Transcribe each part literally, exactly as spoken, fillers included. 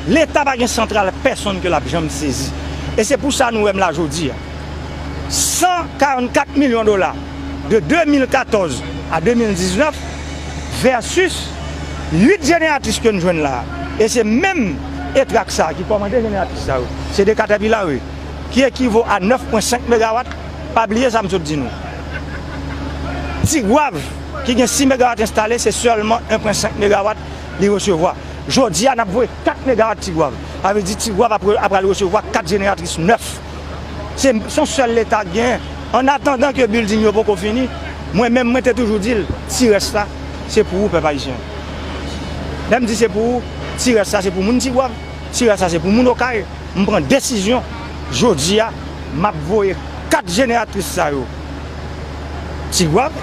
Leta pa gen santral pèsonn ke l ap janm sezi. E se pou sa nou wè m la jodi a. San karannkat milyon dola de de mil katòz a de mil diznèf versus uit jeneratris ke n jwenn la a. E se menm Etrak sa a ki kòmande jeneratris sa yo. Se de Caterpillar, wi, ki ekivo a nèf pwen senk megawat. Pa bliye sa m sot di nou. Tigwav, ki gen sis megawat enstale, se sèlman en pwen senk megawat li resevwa. Jodi a, n ap voye kat megawat Tigwav. Sa vle di Tigwav ap, ap pral resevwa kat jeneratris nèf. Se, se yon sèl Leta k genyen. Annatandan ke bilding yo poko fini, mwen menm, mwen te toujou di l, ti rès la, se pou ou, pèp ayisyen. Lè m di se pou ou, ti rès la, se pou moun Tigwav, ti rès la, se pou moun Okay. M pran desizyon, jodi a, m ap voye kat jeneratris sa yo Tigwav,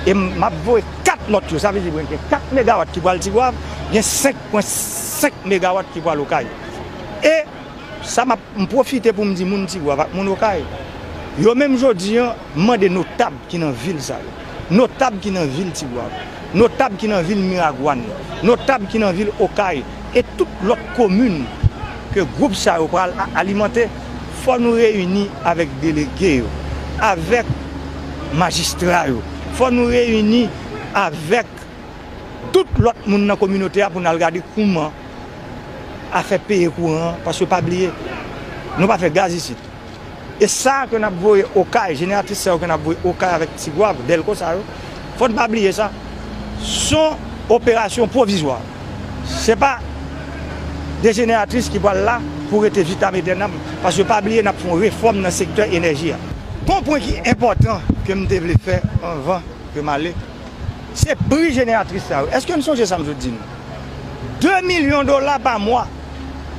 e m ap voye kat lòt yo. Sa vle di, gen kat megawat ki pral Tigwav, gen senk pwen senk megawat ki pral Okay. E sa m ap, m pwofite pou m di moun Tigwav ak moun Okay, yo menm jodi a, m mande notab ki nan vil sa yo, notab ki nan vil Tigwav, notab ki nan vil Miragwàn, notab ki nan vil Okay, e tout lòt komin ke gwoup sa yo pral a-, alimante, fò nou reyini avèk delege yo, avèk majistra yo, fò nou reyini avèk tout lòt moun nan kominote a pou n al gade kouman afè peye kouran an, paske pa bliye, nou pa fè gaz isit. E sa ke n ap voye Okay, jeneratris sa yo ke n ap voye Okay avèk Tigwav, Dèlko sa yo, fò n pa bliye sa. Se yon operasyon pwovizwa. Se pa de jeneratris ki pral la pou rete vitam etènam, paske pa bliye n ap fè yon refòm nan sektè enèji a. Gon pwen ki enpòtan ke m te vle fè anvan ke m ale, se pri jeneratris sa yo. Èske n sonje sa m sot di nou? De milyon dola pa mwa.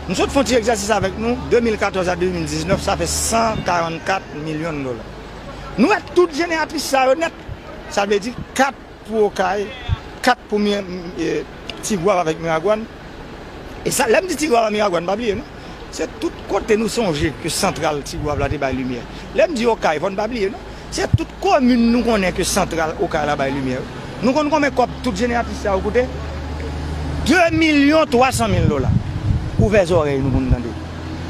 M sot fè yon ti egzèsis avèk nou, de mil katòz a de mil diznèf, sa fè san karannkat milyon dola. Nou wè tout jeneratris sa yo nèt, sa vle di kat pou Okay, kat pou Mi-, e, Tigwav avèk Miragwàn. E sa, lè m di Tigwav ak Miragwàn, pa bliye non. Se tout kote nou sonje ke santral Tigwav la te bay limyè. Lè m di Okay, fò n pa bliye non. Se tout komin nou konnen ke santral Okay la bay limyè yo. Nou konn konbyen kòb tout jeneratris sa yo koute? De milyon twa san mil dola. Ouvè zòrèy nou pou n tande.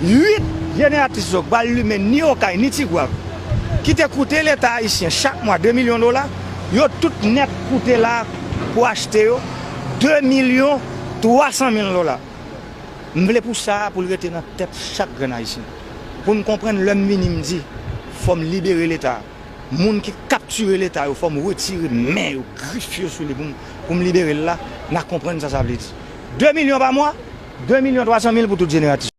Uit jeneratris yo k pral limen ni Okay ni Tigwav, ki te koute Leta ayisyen chak mwa de milyon dola, yo tout nèt koute la pou achte yo de milyon twa san mil dola. M vle pou sa a, pou l rete nan tèt chak grenn ayisyen. Pou n konprann lè m vini, m di, fò m libere Leta a. Moun ki kaptire Leta yo, fò m retire men yo, grif yo sou li pou m, pou m libere l la, n a konprann sa sa vle di. De milyon pa mwa, de milyon twa san mil pou tout jeneratris.